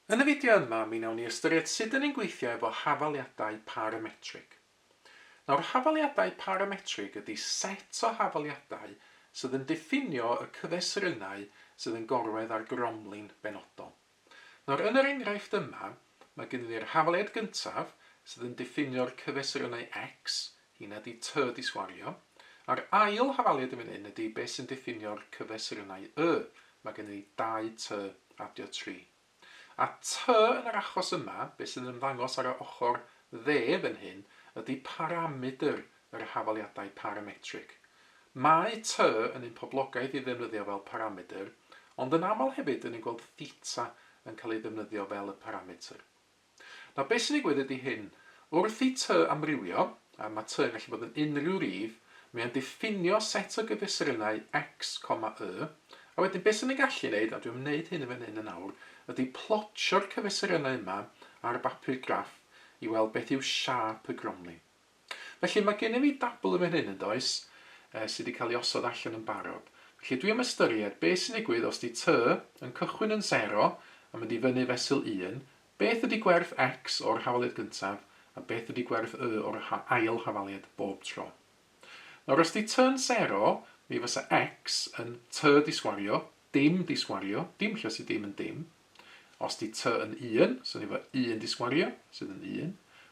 Yn y fideo yma, mi wnawn ni ystyried sut dyn ni'n gweithio efo hafaliadau parametrig. Nawr, hafaliadau parametrig ydy set o hafaliadau sydd yn diffinio y cyfesurynnau sydd yn gorwedd ar gromlin benodol. Nawr, yn yr enghraifft yma, mae gennym ni'r hafaliad gyntaf sydd yn diffinio'r cyfesurynnau x, hynna ydy t di sgwario, a'r ail hafaliad yn fan hyn ydy beth sy'n diffinio'r cyfesurynnau y, mae gennym ni 2t adio 3. A t yn yr achos yma, beth sydd yn ymddangos ar y ochr dde fan hyn, ydy paramedr yr hafaliadau parametrig. Mae t yn un poblogaidd i ddefnyddio fel paramedr, ond yn aml hefyd dyn ni'n gweld theta yn cael ei ddefnyddio fel y parametr. Nawr beth sy'n digwydd ydy hyn, wrth i T amrywio, a mae T yn gallu bod yn unrhyw rif, mae o'n diffinio set o gyfesurynnau x, y, a wedyn beth sy'n ni'n gallu wneud, a dwi'n wneud hyn yn fan hyn yn awr, ydy plotio'r cyfesurynnau yma ar bapur graff i weld beth yw siâp y gromlin. Felly mae gennym fi dabl yn fan hyn yn does, sydd wedi cael ei osod allan yn barod. Felly dwi am ystyried beth sy'n digwydd os di t yn cychwyn yn sero a mynd i fyny fesul un, beth ydy gwerth x o'r hafaliad gyntaf a beth ydy gwerth y o'r ail hafaliad bob tro. Nawr os di t yn sero, mi fysa x yn t di sgwario, dim di sgwario, dim lle sy dim yn dim. Os 'di t yn un, so ni efo un 'di sgwario, sydd yn un,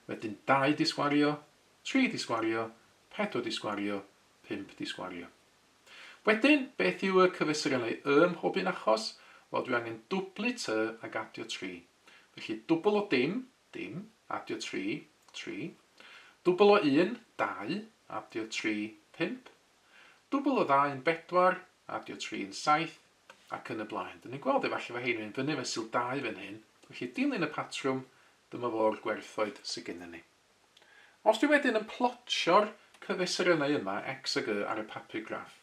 wedyn dau 'di sgwario, tri 'di sgwario, pedwar 'di sgwario, pump 'di sgwario. Wedyn, beth yw y cyfesurynnau y ym mhob un achos? Wel, dwi angen dwblu t ag adio tri. Felly, dwbl o dim, dim, adio tri, tri. Dwbl o un, dau, adio tri, pump. Dwbl o ddau yn bedwar, adio tri yn saith, ac yn y blaen. Dyn ni'n gweld efallai fo hein yn mynd fyny fesul 2 fan hyn, felly dilyn y patrwm, dyma fo'r gwerthoedd sydd gennym ni. Os dwi wedyn yn plotio'r cyfesurynnau yma, x ag y, ar y papur graff,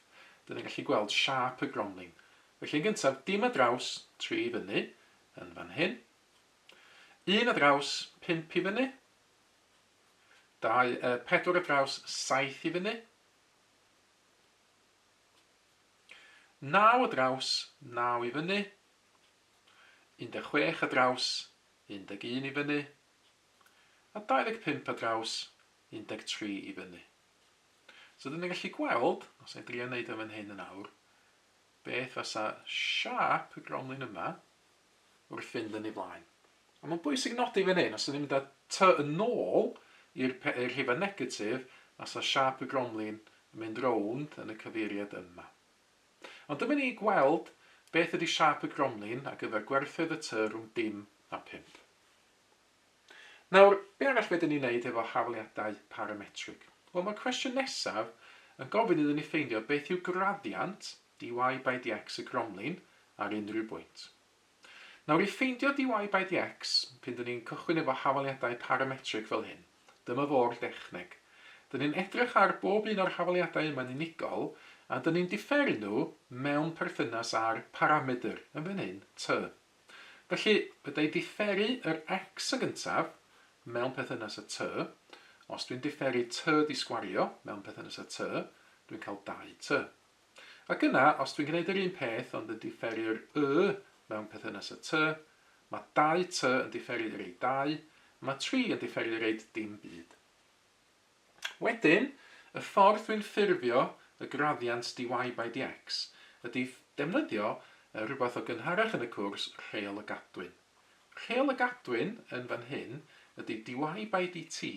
dyn ni'n gallu gweld siâp y gromlin. Felly yn gyntaf, dim ar draws, 3 i fyny, yn fan hyn. 1 ar draws, 5 i fyny. 2, 4 ar draws, 7 i fyny. 9 o draws, 9 i fyny. 16 o draws, 11 i fyny. A 25 o draws, 13 i fyny. So dyn ni'n gallu gweld, os na i drio wneud o fan hyn yn awr, beth fysa siâp y gromlin yma wrth fynd yn ei flaen. A mae'n bwysig nodi fan hyn, os ydyn ni'n mynd â t yn ôl i'r rhifau negatif, fysa siâp y gromlin yn mynd rownd yn y cyfeiriad yma. Ond dyma ni gweld beth ydy siâp y gromlin ar gyfer gwerthoedd y tŷ rhwng dim a phump. Nawr, be arall fedrwn ni wneud efo hafaliadau parametrig? Wel, mae'r cwestiwn nesaf yn gofyn iddyn ni ffeindio beth yw graddiant dy by dx y gromlin ar unrhyw bwynt. Nawr, i ffeindio dy by dx, p'un dyn ni'n cychwyn efo hafaliadau parametrig fel hyn, dyma fo'r dechneg. Dyn ni'n edrych ar bob un o'r hafaliadau yma'n unigol, a dyn ni'n diferu nhw mewn perthynas â'r paramedr, yn fan hyn, t. Felly, fedra i diferu yr x yn gyntaf mewn perthynas â t. Os dwi'n diferu t di sgwario mewn perthynas â t, dwi'n cael 2t. Ac yna, os dwi'n gwneud yr un peth ond yn diferu'r y mewn perthynas â t, mae 2t yn diferu reit 2, a mae 3 yn diferu reit dim byd. Wedyn, y ffordd dwi'n ffurfio y graddiant dy by dx ydy defnyddio rhywbeth o gynharach yn y cwrs, rheol y gadwyn. Rheol y gadwyn yn fan hyn ydy dy by dt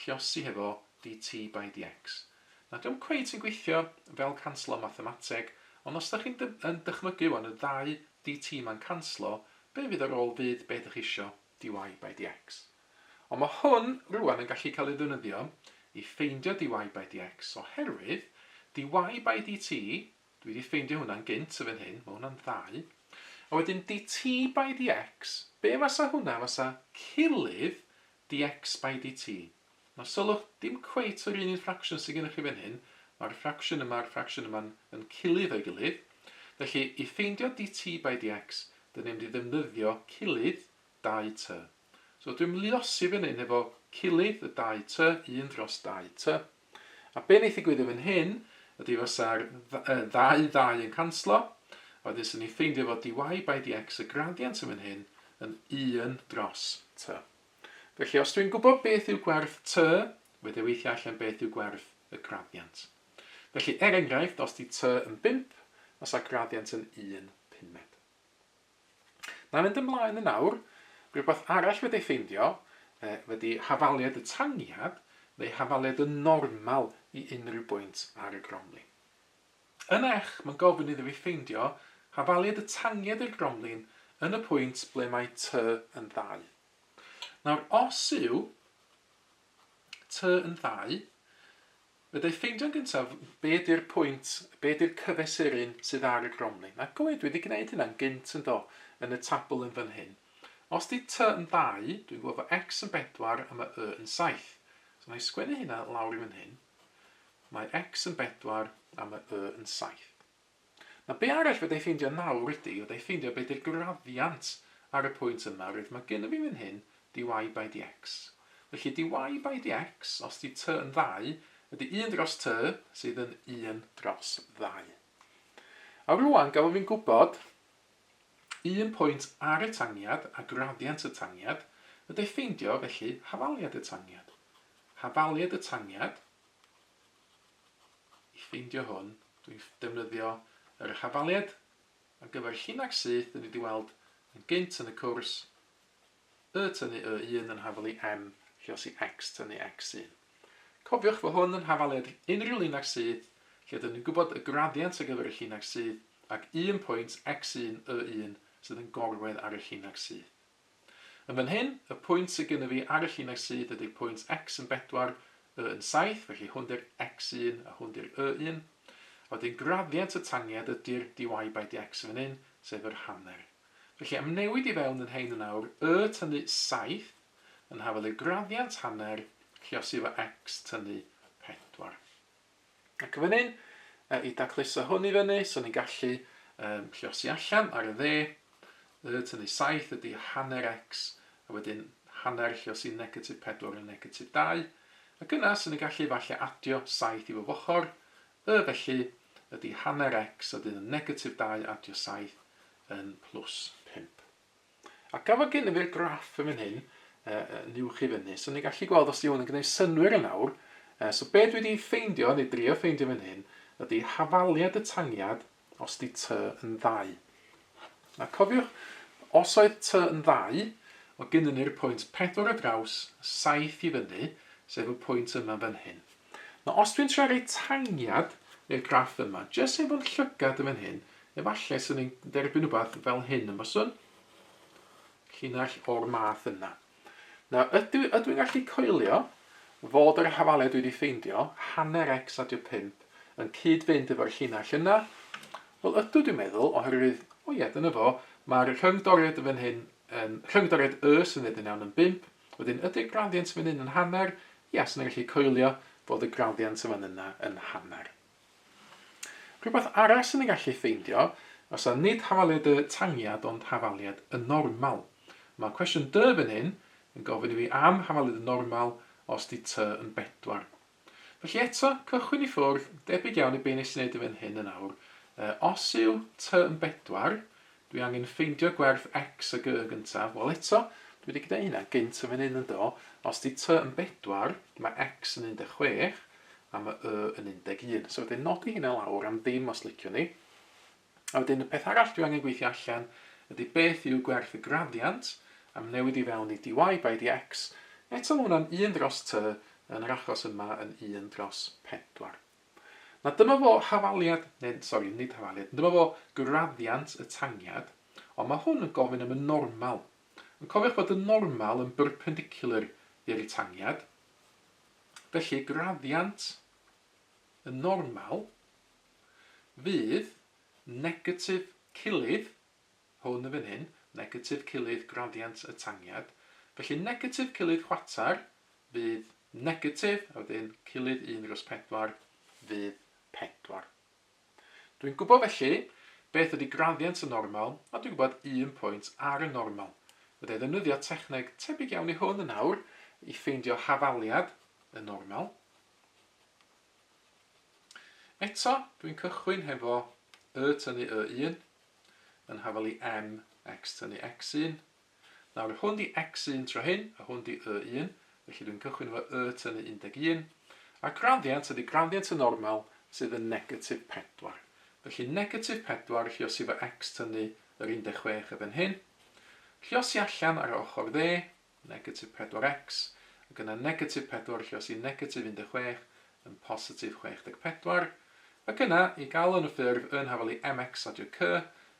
lliosi hefo dt by dx. Nawr, dio'm cweit yn gweithio fel canslo mathemateg, ond os dach chi'n yn dychmygu wan y ddau dt ma'n canslo, be fydd ar ôl fydd be dych chi isio, dy by dx. Ond mae hwn rwan yn gallu cael ei ddefnyddio i ffeindio dy by dx oherwydd dy by dt, dwi wedi ffeindio hwnna'n gynt yn fan hyn, mae hwnna'n ddau, a wedyn dt by dx, be fasa hwnna fasa cilydd dx by dt. Nawr sylwch, dim cweit yr un un ffracsiwn sydd gennych chi fan hyn, mae'r ffracsiwn yma a'r ffracsiwn yma'n yn cilydd o'i gilydd, felly i ffeindio dt by dx, dyn ni'n mynd i ddefnyddio cilydd 2t. So dwi'n luosi fan hyn efo cilydd y 2t, 1 dros 2t. A be wneith ddigwydd yn fan hyn ydy fysa'r ddau ddau yn canslo, a wedyn swn i'n ffeindio fod dy by dx y graddiant yn fan hyn yn 1 dros t. Felly, os dwi'n gwybod beth yw gwerth t, fedra i weithio allan beth yw gwerth y graddiant. Felly, er enghraifft, os 'di t yn 5, fysa graddiant yn 1 pumed. Na mynd ymlaen yn awr, rhywbeth arall wedi ei ffeindio, wedi hafaliad y tangiad, neu hafaliad y normal i unrhyw bwynt ar y gromlin. Yn ech, mae'n gofyn iddo fi ffeindio hafaliad y tangiad i'r gromlin yn y pwynt ble mae t yn ddau. Nawr, os yw t yn ddau, Fedra i ffeindio'n gyntaf be 'di'r pwynt, be 'di'r cyfesuryn sydd ar y gromlin. A gwe, dwi wedi gwneud hynna'n gynt yn do, yn y tabl yn fan hyn. Os 'di t yn ddau, dwi'n gwybod fod x yn bedwar a mae y yn saith. So na i sgwennu hynna lawr i fan hyn. Mae x yn bedwar a mae y yn saith. Nawr be arall fedra i ffeindio nawr ydy, fedra i ffeindio be di'r graddiant ar y pwynt yma, oherwydd mae gynno fi fan hyn dy by dx. Felly dy by dx, os di t yn ddau, ydy 1 dros t, sydd yn 1 dros ddau. A rwan, gan fod fi'n gwybod un pwynt ar y tangiad a graddiant y tangiad, fedra i ffeindio felly hafaliad y tangiad. Hafaliad y tangiad I ffeindio hwn, dwi'n defnyddio yr hafaliad ar gyfer llinach syth dyn ni wedi weld yn gynt yn y cwrs, y tynnu y1 yn hafal i m lluosi x tynnu x1. Cofiwch fod hwn yn hafaliad unrhyw linach syth lle dyn ni'n gwybod y graddiant ar gyfer y llinach syth ac un pwynt x1 y1 sydd yn gorwedd ar y llinach syth. Yn fan hyn, y pwynt sydd gynno fi ar y llinell syth ydy'r pwynt x yn bedwar, y yn saith, felly hwn 'di'r x1 a hwn 'di'r y1. A wedyn graddiant y tangiad ydy'r dy by dx yn fan hyn, sef yr hanner. Felly am newid i fewn yn hein yn awr, y tynnu 7 yn hafal i'r graddiant hanner, lluosi efo x tynnu 4. Ac yn fan hyn, i dacluso hwn i fyny, so ni'n gallu um, lluosi allan ar y dde, y tynnu 7 ydy hanner x, a wedyn hanner lluosi negatif 4 yn negatif 2. Ac yna, so ni'n gallu falle adio 7 i bob ochr, y felly ydy hanner x, a wedyn negatif 2 adio 7 yn plus 5. A gafodd gennym fi'r graff yn fan hyn, yn uwch i fyny, so ni'n gallu gweld os yw hwn yn gwneud synnwyr yn awr. So be dwi wedi ffeindio, neu drio ffeindio fan hyn, ydy hafaliad y tangiad os di t yn ddau. A cofiwch, os oedd t yn ddau, o gynnyn ni'r pwynt 4 ar draws, 7 i fyny, sef y pwynt yma fan hyn. Nawr, os dwi'n trio rhoi tangiad i'r graff yma, jyst efo'n llygad yn fan hyn, efallai 'swn i'n derbyn rhywbeth fel hyn yn byswn? Llinell o'r math yna. Nawr, ydw, ydw i'n gallu coelio fod yr hafaliad dwi wedi ffeindio, hanner x adio 5, yn cyd-fynd efo'r llinell yna? Wel, ydw dwi'n meddwl, oherwydd, o ie, dyna fo, mae'r rhyngdoriad yn fan hyn, yn, rhyngdoriad y sy'n dweud yn iawn yn 5, wedyn ydy'r graddiant yn fan hyn yn hanner? Ia, 'swn i'n gallu coelio fod y graddiant yn fan yna yn hanner. Rhywbeth arall sy'n ni'n gallu ffeindio, fysa nid hafaliad y tangiad ond hafaliad y normal. Mae cwestiwn D fan hyn yn gofyn i fi am hafaliad y normal os di T yn bedwar. Felly eto, cychwyn i ffwrdd, debyg iawn i be nes i wneud yn fan hyn yn awr. Os yw T yn bedwar, Dwi angen ffeindio gwerth x a g yn gyntaf. Wel eto, dwi wedi gwneud hynna gynt yn fan hyn yn do. Os di t yn bedwar, mae x yn 16 a mae y yn 11. So wedyn nodi hynna lawr am ddim os liciwn ni. A wedyn y peth arall dwi angen gweithio allan ydy beth yw gwerth y graddiant am newid i fewn i dy by dx. Eto mae hwnna'n 1 dros t, yn yr achos yma yn 1 dros 4. Na dyma fo hafaliad, neu sori, nid hafaliad, dyma fo graddiant y tangiad, ond mae hwn yn gofyn am y normal. Ond cofiwch bod y normal yn berpendicular i'r tangiad, felly graddiant y normal fydd negatif cilydd, hwn yn fan hyn, negatif cilydd graddiant y tangiad, felly negatif cilydd chwarter fydd negatif, a wedyn cilydd 1 dros 4 fydd 4. Dwi'n gwybod felly beth ydy graddiant y normal, a dwi'n gwybod un pwynt ar y normal. Fydda i ddefnyddio techneg tebyg iawn i hwn yn awr i ffeindio hafaliad y normal. Eto, dwi'n cychwyn hefo y tynnu y1 yn hafal i m x tynnu x1. Nawr, hwn di x1 tro hyn, a hwn di y1, felly dwi'n cychwyn efo y tynnu 11. A graddiant ydy graddiant y normal sydd yn negatif 4. Felly negatif 4 lliosi efo x tynnu yr 16 y fan hyn. Lliosi allan ar y ochr dde, negatif 4x, ac yna negatif 4 lliosi negatif 16 yn positif 64. Ac yna, i gael yn y ffurf yn hafal i mx adio c,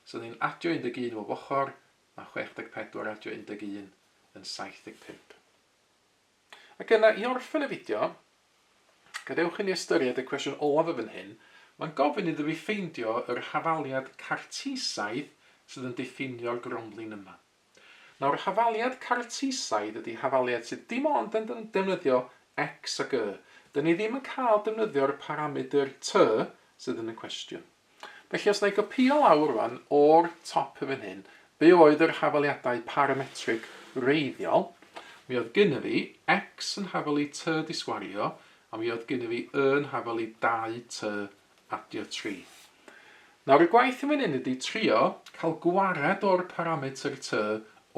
so ni'n adio 11 o bob ochr, Mae 64 adio 11 yn 75. Ac yna, i orffen y fideo, gadewch i ni ystyried y cwestiwn olaf yn fan hyn. Mae'n gofyn iddo fi ffeindio yr hafaliad Cartesaidd sydd yn diffinio'r gromlin yma. Nawr, hafaliad Cartesaidd ydy hafaliad sydd dim ond yn defnyddio x ac y. Dyn ni ddim yn cael defnyddio'r paramedr t sydd yn y cwestiwn. Felly os na i gopïo lawr rwan o'r top yn fan hyn, be oedd yr hafaliadau parametrig wreiddiol? Mi oedd gynna fi x yn hafalu t di sgwario, a mi oedd gynna fi y yn hafalu 2t adio 3. Nawr y gwaith yn fan hyn ydy trio cael gwared o'r parametr t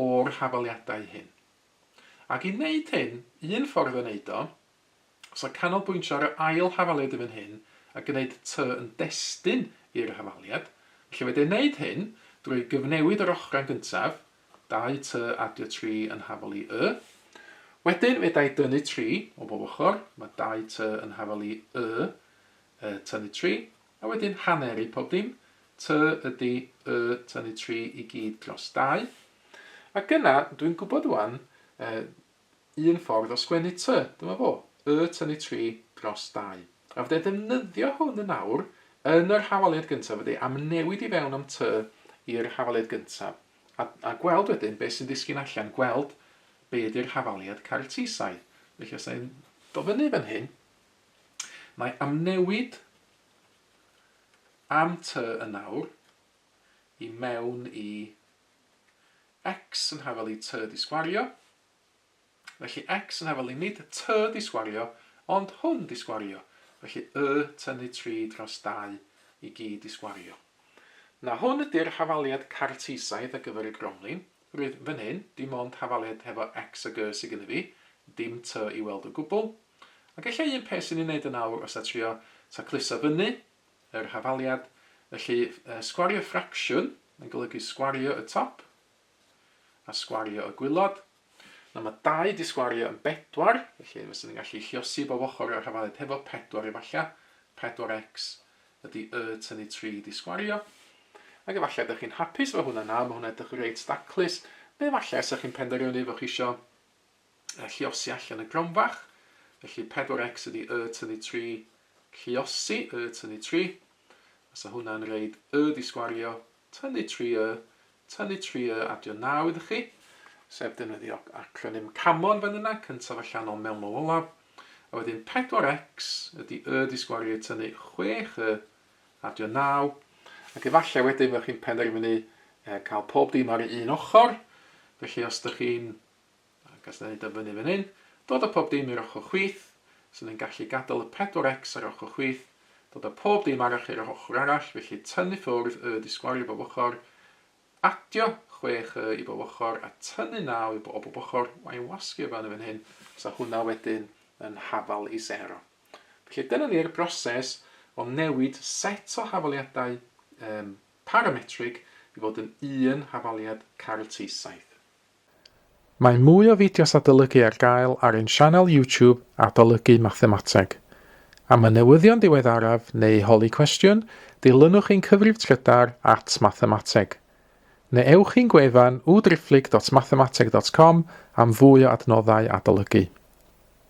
o'r hafaliadau hyn. Ac i wneud hyn, un ffordd o wneud o, Os a canolbwyntio ar yr ail hafaliad yn fan hyn a gwneud ty yn destun i'r hafaliad, felly fedra i wneud hyn drwy gyfnewid yr ochrau'n gyntaf, 2 ty adio 3 yn hafal i y. Wedyn fedra i dynnu 3 o bob ochr, mae 2 ty yn hafal i y, y tynnu 3, a wedyn haneru pob dim, ty ydy y tynnu 3 i gyd dros 2. Ac yna, dwi'n gwybod wan, un ffordd o sgwennu ty, dyma fo, y tynnu 3 dros 2. A fydde ddefnyddio hwn yn awr yn yr hafaliad gyntaf, fydde amnewid i fewn am ty i'r hafaliad gyntaf, a, a gweld wedyn beth sy'n disgyn allan, gweld be ydy'r hafaliad Cartesaidd. Felly os na'n dod fyny fan hyn, mae amnewid am ty yn awr i mewn i x yn hafal i t di sgwario. Felly x yn hafal i nid t di sgwario, ond hwn di sgwario. Felly y tynnu 3 dros 2 i gyd di sgwario. Na hwn ydy'r hafaliad Cartesaidd ar gyfer y gromlin. Rwyf fan hyn, dim ond hafaliad hefo x ag y sydd gennym fi, dim t i weld o gwbl. Ac ella un peth sy'n ei wneud yn awr os a trio tacluso fyny, yr hafaliad. Felly, sgwario ffracsiwn yn golygu sgwario y top a sgwario y gwilod. Nawr mae 2 di sgwario yn 4, felly fyswn i'n gallu lliosi bob ochr o'r hafaliad hefo 4 efallai. 4x ydy y tynnu 3 di sgwario. Ac efallai ydych chi'n hapus efo hwnna nawr, mae hwnna edrych reit daclus. Neu efallai os ydych chi'n penderfynu fod chi isio lliosi allan y gronfach. Felly 4x ydy y tynnu 3 lliosi, y tynnu 3. A sa hwnna'n reid y di sgwario, tynnu 3 y, tynnu 3 y, adio 9 iddo chi. Sef defnyddio acronym CAMON fan yna, cyntaf allanol mewnol olaf. A wedyn 4x ydy y di sgwario tynnu 6 y, adio 9. Ac efallai wedyn fyddwch chi'n penderfynu cael pob dim ar un ochr. Felly os ydych chi'n Ac os wneud o fyny fan hyn, dod â pob dim i'r ochr chwith, so ni'n gallu gadael y 4x ar ochr chwith, dod â pob dim arall i'r ochr arall, felly tynnu ffwrdd y di sgwario bob ochr, adio 6 y i bob ochr, a tynnu 9 i o bob ochr, a'i wasgu o fewn yn fan hyn, so hwnna wedyn yn hafal i sero. Felly dyna ni'r broses o newid set o hafaliadau um, parametrig i fod yn un hafaliad Cartesaidd. Mae mwy o fideos adolygu ar gael ar ein sianel YouTube Adolygu Mathemateg. Am y newyddion diweddaraf neu holi cwestiwn, dilynwch ein cyfrif trydar at mathemateg. Neu ewch i'n gwefan www.mathemateg.com am fwy o adnoddau adolygu.